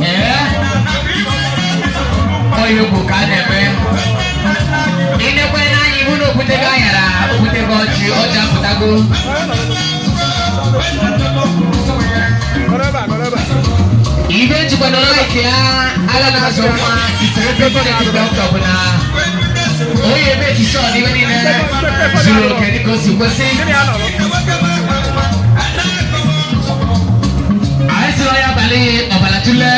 Ee, onye bụ ka a na-eme. Inekwe n'anya ihu na okwutego anyara, okwutego ọjị, ọjị apụtago. Ibe njikwa na like ya ala na-azụ nwa is representative doctor bụ na onye ebe echiche ọ n'ibe niile zuru oke dịka o si kwesị. Anyị sịrị onye abalị ọbara tụle.